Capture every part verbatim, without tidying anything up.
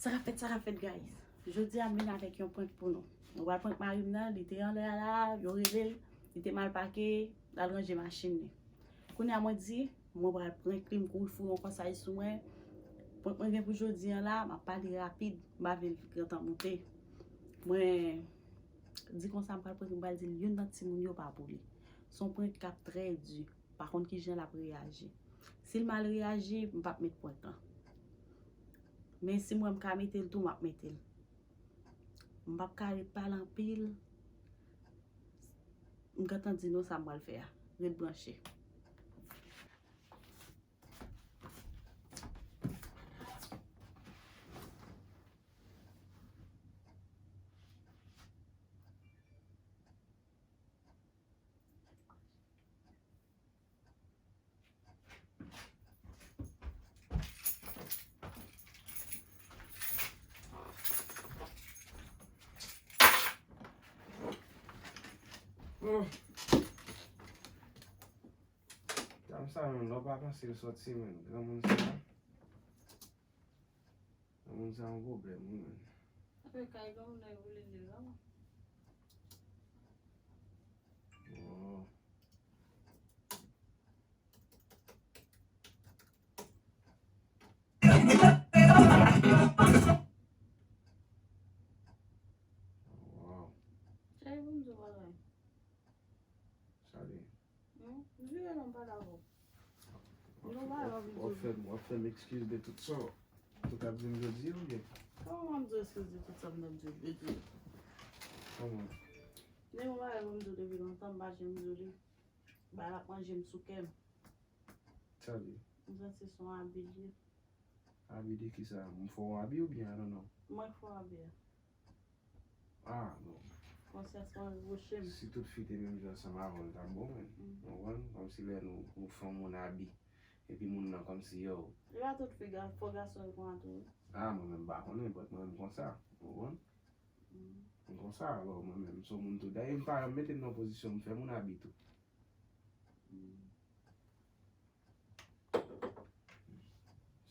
Sa k ap fèt, sa k ap fèt, guys? Jodi a, m vin avèk yon prank pou nou. Nou pral prank mari m nan, li te anlè a la, yo rele l, li te mal pake, l al ranje machin li. Kounye a, mwen di, mwen pral prank li, m kouri foure yon konsèy sou mwen. Prank mwen gen pou jodi a la, m ap pale rapid, m pa vle l gentan moute. Mwen di konsa, m pral prank li, m pral di l youn nan timoun yo pa pou li. Se yon prank k ap trè di. Pa konn kijan l ap reyaji. Si l mal reyaji, m p ap met prank lan. Men si m wè m ka mete l tou, m ap mete l. M p ap ka ret pale anpil. M gentan di nou sa m pral fè a. Ret branche. Dam sa menm, lè w pa panse l sòti menm, granmoun sa. Granmoun sa yon pwoblèm, wi, menm. Apre kay granmoun nan, yo vle di l la. Oh. Wow. Sa e pou m di w bagay. Sa li. Hmm? Vire non, m pale avè w. Non, m pa anvi di w. W ap fè, w ap fè m eskiz de tout sa w t ap di m jodi a, oubyen? Kòman m di w eskiz de tout sa m t ap di w jodi a? Kòman? Men yon bagay pou m di w depi lontan, m pa janm di w li. Bagay la ap manje m sou kè m. Sa li? M santi se yon abi l ye. Abi de kisa? M fè w abi oubyen I don't know? Mwen k fè w abi a. Ah, bon. Konsyans mwen reproche m. Si tout fi te menm jan ansanm avè w, l t ap bon, men. Mhm. Ou konprann? Kòmsi lè nou, nou fè yon moun abi, epi moun nan kòmsi, yo. E pa tout fi, ga-, fò gason yo konn a tou, wi. Ah, mwen menm m pa konnen, but mwen menm konsa. Ou konprann? Mhm. M konsa, alò, mwen menm, m se yon moun tou. Dayè, m pa janm mete m nan pozisyon m fè moun abi tou. Mhm.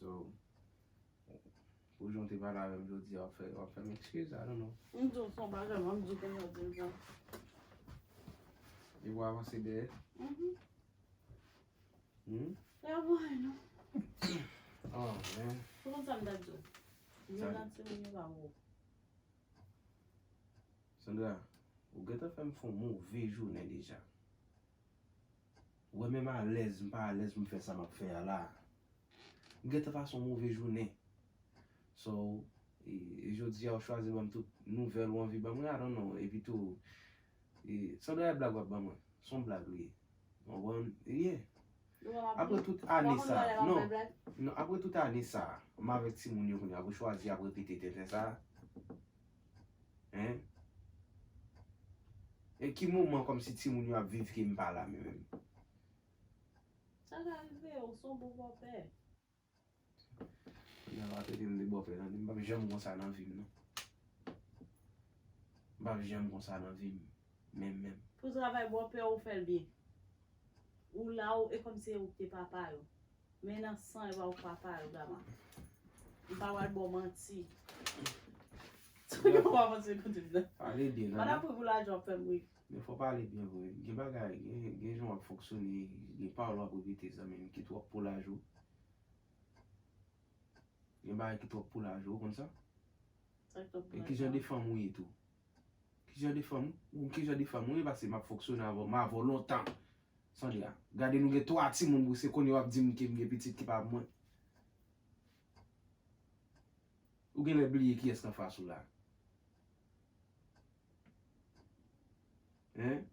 So, pou jan w te pale avè m jodi a, w ap fè, w ap fè m eskiz, I don't know. M di w se yon bagay, mwen, m di w konn yo di m sa. E pou avanse dèyè? Mhm. Hmm? E a pou anyen, non. Oh, man. Ou konn sa m t ap di w? Youn nan timoun yo pa pou ou. Sandra, ou gentan fè m fè yon move jounen deja. Ou wè menm alèz, m pa alèz pou m fè sa m ap fè a la. M gentan pase yon move jounen. So, e, e jodi a ou chwazi ban m tout nouvèl ou anvi ban mwen, I don't know. Epi tou, e, Sandra e blag w ap ban mwen. Se yon blag li ye. Ou konprann? Li ye. Apre tout ane sa, non, non, apre tout ane sa, m avèk timoun yo kounye a, pou chwazi ap repete tenten sa. Hein? E ki moman kòmsi timoun yo ap viv ke m pa la menm? Sa ka rive, ou se yon bon bòpè. Kounye a pa trete m de bòpè, tande, m p ap janm konsa nan vi m, non. M p ap janm konsa nan vi m, menm, menm. Pou travay bòpè ou fè l byen. Ou la, ou, e kòmsi se ou ki te papa yo. Men nan san, e pa ou k papa yo, Gama. M pa pral ba w manti. Tout moun pa panse kote m nan. Pale byen, non. Pandan pou pou lajan w fè m ri. Men fò pale byen vre. Gen bagay, gen, gen jan w ap fonksyone, gen pawòl w ap repete, zanmi m, ki twòp pou laj ou. Gen bagay ki twòp pou laj ou, ou konn sa? Sa ki twòp pou laj ou? E ki jan de fanm ou ye tou? Ki jan de fanm? Ou ki jan de fanm ou ye? Paske m ap fonksyone avè w, m avè w lontan. Sandra, gade nou gen twa timoun, pou se kounye a w ap di m ke m gen pitit ki pa pou mwen. Ou genlè bliye kiyès k anfas ou la. Hein?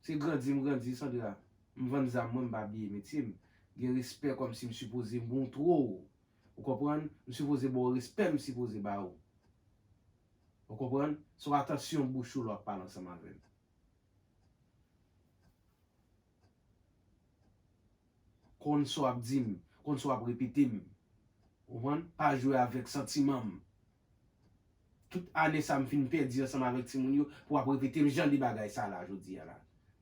Se grandi m grandi, Sandra. M vann zam mwen, m pa bliye metye m. Gen respè kòmsi m sipoze montre w. Ou konprann? M sipoze ba w respè m sipoze ba w. Ou konprann? Se yon atansyon bouch ou lè w ap pale ansanm avè m. Konn sa w ap di m, konn sa w ap repete m. Ou konprann? Pa jwe avèk santiman m. Tout ane sa m fin pèdi ansanm avèk timoun yo pou w ap repete m jan de bagay sa la jodi a la.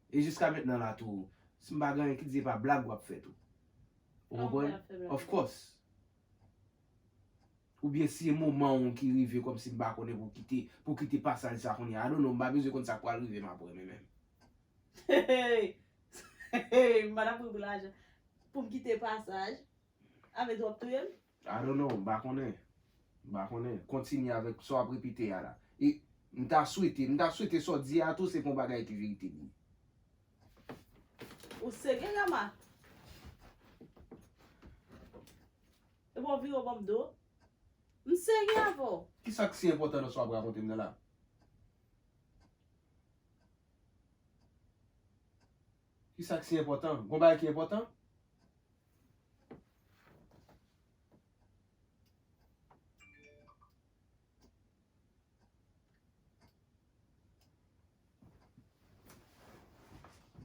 E jiska mentnan la tou, si m pa gen anyen ki di, se pa blag w ap fè tou. Ou konprann? Of course. Oubyen si e moman w ki rive kòmsi m pa konnen pou kite, pou kite pasaj sa kounye a. I don't know, m pa bezwen konn sa k pral rive m apre, men menm. Hey, hey, hey, m pa t ap ri pou lajan. Pou m kite pasaj. Avè w ap touye m? I don't know, m pa konnen. M pa konnen. Kontinye avèk sa w ap repete a la. E m ta swete, m ta swete sa w di a tou se pa yon bagay ki verite li ye. Ou serye, Gama? Epi w vire w ban m do? M serye avè w. Kisa k si enpòtan nan sa w ap rakonte m nan la? Kisa k si enpòtan? Gon bagay ki enpòtan?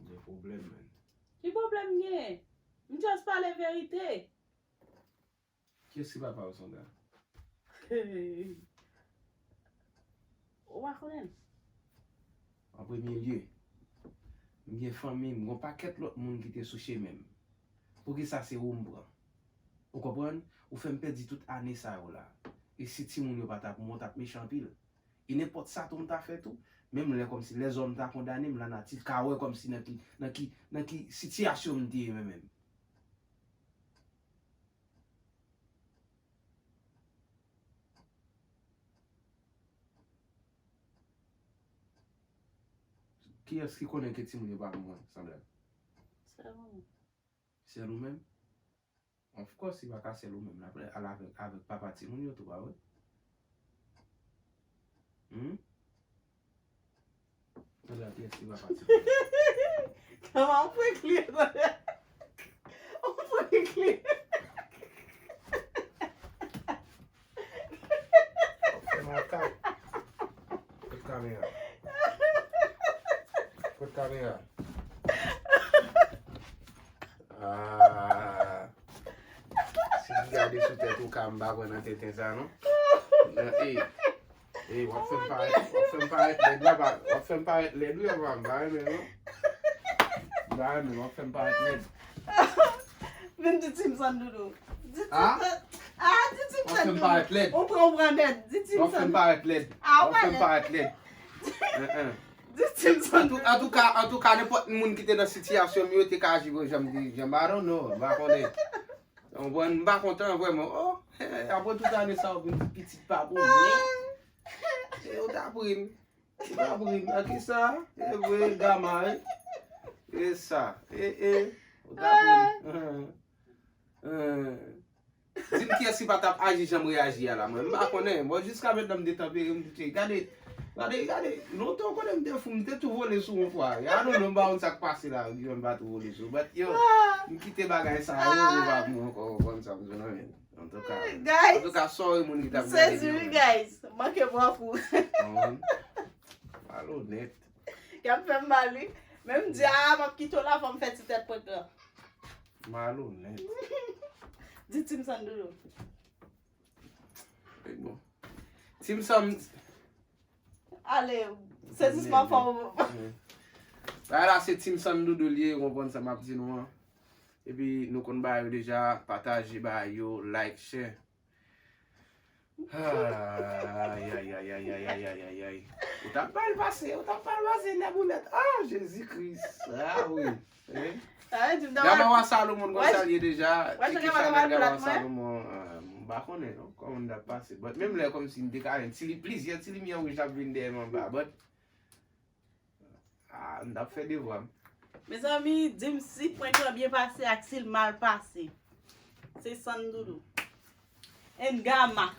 Gen pwoblèm, man. Ki pwoblèm gen? M just pale verite. Kiyès ki papa w, Sandra? Ou pa konnen l? An premye lye, m gen fanmi m, gon pakèt lòt moun ki te sou chemen m. Poukisa se ou m pran? Ou konprann? Ou fè m pèdi tout ane sa yo la. E si timoun yo pa ta pou mwen, w t ap mechan anpil. E nenpòt sa tou m ta fè tou, menm lè kòmsi lèzòm ta kondane m, lanati ka wè kòmsi nan ki, nan ki, nan ki sitiyasyon m te ye mwen menm. Kiyès ki konnen ke timoun yo pa pou mwen, Sandra? Sèl ou menm. Sèl ou menm? Of course, li pa ka sèl ou menm. L ap al avèk, avèk papa timoun yo tou, pa vre? Hmm? Tande a kiyès ki papa timoun yo. Kòman w pran kle, tande? W pran kle. Fè makak. Kot kamera? Kot kamera? Ah. Si m gade sou tèt ou ka, m pa kwè nan tenten sa, non. Nan, ey, ey, w ap fè m parèt, w ap fè m parèt lèd, papa. W ap fè m parèt lèd, wi, papa. M pa renmen, non. M pa renmen, w ap fè m parèt lèd. Vin di Team Sandoudou. Di Team San-, ah, di Team Sandoudou. W ap fè m parèt lèd. Ou pran, ou pran lèd. Di Team Sandoudou. W ap fè m parèt lèd. Ah, w ap fè m parèt lèd. Di Team Sandoudou. Antouka, antouka, nenpòt moun ki te nan sitiyasyon m yo te ka aji jan m te, jan m, I don't know, m pa konnen. Ou konprann? M pa kontan vrèman. Oh, eh, apre tout ane sa yo vin di pitit pa pou mwen. E ou t ap ri m. Ou t ap ri m. A kisa? E vre, Gama, wi. E sa. E, e. Ou t ap ri m. Di m kiyès ki pa t ap aji jan m reyaji a la, mwen. M pa konnen. Bon, jiska mentnan m detanpere, m di, gade, gade, gade. Lontan w konnen m te fou, m te tou vole sou yon fwa. Ya nou, nou, m pa konn sa k pase la, yo, m pa tou vole sou. But, yo, m kite bagay sa yo, yo pa pou mwen ankò, w konn sa m di w nan men. Antouka, antouka, sorry moun ki t ap gade videyo. Sezi, wi, guys. Manke bwè kou. Malonèt. Y ap fè m mal, wi. Men m di, a, m ap kite w la, fò m fè ti tèt prank lan. Malonèt. Di Team Sandoudou. Bon. Team San... Ale, sezisman fò. Bagay la se Team Sandoudou li ye, ou konprann sa m ap di nou an. Epi nou konn bagay yo deja, pataje bagay yo, like, share. Ay, ay, ay. Ou t ap mal pase, ou t ap mal pase, nèboulèt. Ah, Jezi Kris. Ah, wi. Gama wa Salomon, konn sa l ye deja. Tiki Chanèl, Gama wa Salomon. Ah, m pa konnen, non. Kòman m t ap pase. But menm lè kòmsi m te ka jwenn ti li, plizyè ti limyè wouj t ap vin dèyè m anba. But Ah, m t ap fè devwa m. Mezanmi, di m si prank lan byen pase ak si l mal pase. Se Sandoudou. And Gama.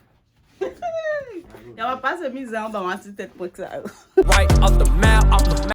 Gama pase mizè anba m a ti tèt prank sa yo. Right off the mouth, off the